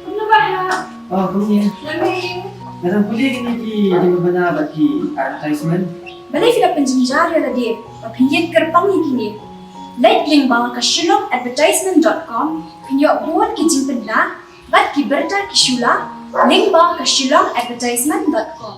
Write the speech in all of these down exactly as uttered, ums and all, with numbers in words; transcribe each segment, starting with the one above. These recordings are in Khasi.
Kumno ba ha? Oh, kumne. Nga dang pule kine ki jingpynbna bad ki advertisement. Balei phi la pynjynjar ïa lade ba phin ïeng kyrpang ïa kine? Leit lyngba ka shillong advertisement dot com, phin ïoh bun ki jingpynbna bad ki bynta ki shula lyngba ka shillong advertisement dot com.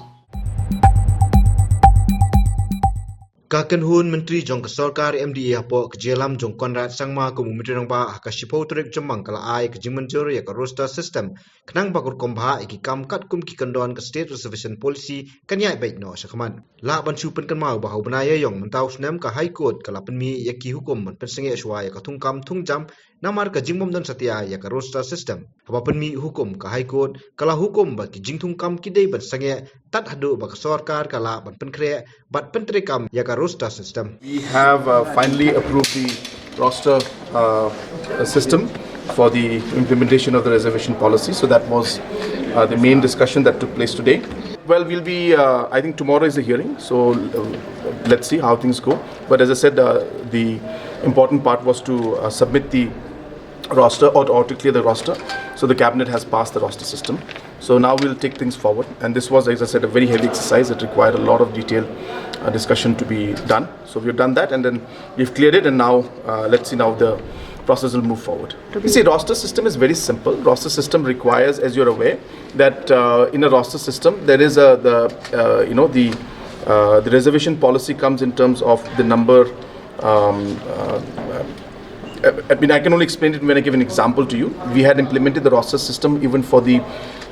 Ka kynhun myntri jong ka sorkar M D A hapoh ka jingïalam jong Conrad Sangma kum u myntri rangbah ha ka shiphew tarik Jymmang ka la ai ka jingmynjur ïa ka roster system khnang ba ka rukom bhah ïa ki kam katkum ki kyndon ka State Reservation Policy kan ïaid beit noh shakhmat. Lah ban shu pynkynmaw ba ha u bnai Ïaïong mynta u snem ka High Court ka la pynmih ïa ki hukum ban pynsangeh shuwa ïa ka thungkam thungjam namar ka jingbym don satia ïa ka roster system. Haba pynmih hukum, ka High Court ka la hukum ba ki jingthungkam ki dei ban sangeh tad haduh ba ka sorkar ka lah ban pynkhreh bad pyntreikam ïa ka roster system. We have uh, finally approved the roster uh, system for the implementation of the reservation policy. So that was uh, the main discussion that took place today. Well, we'll be, uh, I think tomorrow is the hearing, so uh, let's see how things go. But as I said, uh, the important part was to uh, submit the roster or, or to clear the roster. So the cabinet has passed the roster system. So now we'll take things forward. And this was, as I said, a very heavy exercise. It required a lot of detailed uh, discussion to be done. So we've done that, and then we've cleared it, and now uh, let's see, now the process will move forward. You see, roster system is very simple. Roster system requires, as you're aware, that uh, in a roster system there is a the uh, you know the uh, the reservation policy comes in terms of the number. Um, uh, I mean, I can only explain it when I give an example to you. We had implemented the roster system even for the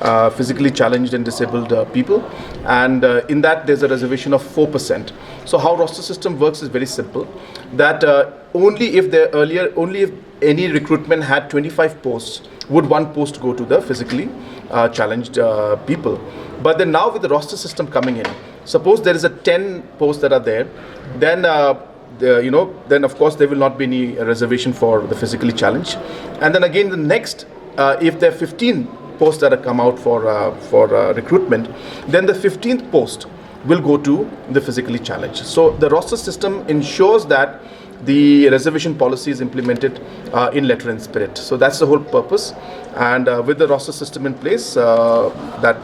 uh, physically challenged and disabled uh, people, and uh, in that there's a reservation of four percent. So how roster system works is very simple. That uh, only if the earlier, only if any recruitment had twenty-five posts, would one post go to the physically uh, challenged uh, people. But then now with the roster system coming in, suppose there is a ten posts that are there, then uh, the, you know, then of course there will not be any reservation for the physically challenged. And then again, the next, uh, if there are fifteen posts that are come out for uh, for uh, recruitment, then the fifteenth post will go to the physically challenged. So the roster system ensures that the reservation policy is implemented uh, in letter and spirit. So that's the whole purpose. And uh, with the roster system in place, uh, that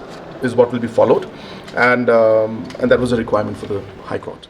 is what will be followed. And, um, and that was a requirement for the High Court.